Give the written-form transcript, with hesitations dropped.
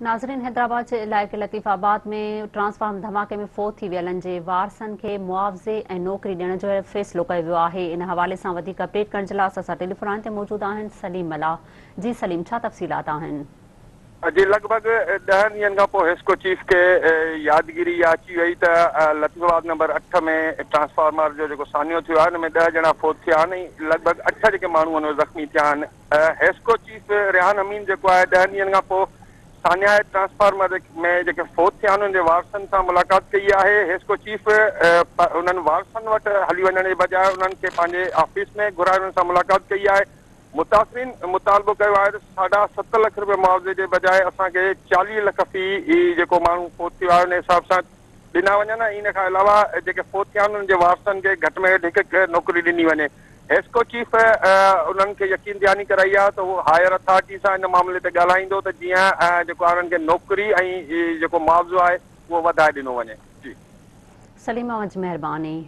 ناظرين، حيدرآباد جي علائقي لطيف آباد ۾ ٽرانسفارم ڌماڪي ۾ فوت ٿي ويلن جي وارثن کي معاوضي ۽ نوڪري ڏيڻ جو فيصلو ڪيو ويو آهي. ان حوالي سان وڌيڪ اپڊيٽ ڪرڻ جي لاء اسان سان ٽيليفون لائين تي موجود آهن سليم ملاح. جي سليم، ڇا تفصيلات آهن؟ جي لڳ ڀڳ 10 ڏينهن کان پوء حيسڪو چيف کي يادگيري اها اچي وئي ته لطيف آباد نمبر 8 ۾ ٽرانسفارمر جو جيڪو سانحو ٿيو آهي ان ۾ 10 ڄڻا فوت ٿيا آهن ۽ لڳ ڀڳ 8 جيڪي ماڻهو آهن اهي زخمي ٿيا آهن. حيسڪو چيف ريحان امين جيڪو آهي 10 ڏينهن کان پوء سانحه ٽرانسفارمر ۾ جيڪي فوت ٿيا آهن انهن جي وارثن سان ملاقات ڪئي آهي. حيسڪو چيف انهن وارثن وٽ هلي وڃڻ جي بجاء انهن کي پنهنجي آفيس ۾ گهرائي انهن سان ملاقات ڪئي آهي. متاثرين مطالبو ڪيو آهي ته 7.5 لک روپيه معاوضي جي بجاء اسان کي 40 لک في جيڪو ماڻهو فوت ٿيو آهي ان حساب سان ڏنا وڃن ۽ ان کان علاوه جيڪي فوت ٿيا آهن انهن جي وارثن کي گهٽ ۾ گهٽ هڪ هڪ نوڪري ڏني وڃي. حيسڪو چيف انهن کي يقين دهاني ڪرائي آهي ته هو هائير اٿارٽي سان ان معاملي تي ڳالهائيندو ته جيئن جيڪو آهي انهن کي نوڪري ۽ جيڪو معاوضو آهي اهو وڌائي ڏنو وڃي. جي. سليم اوهان جي مهرباني.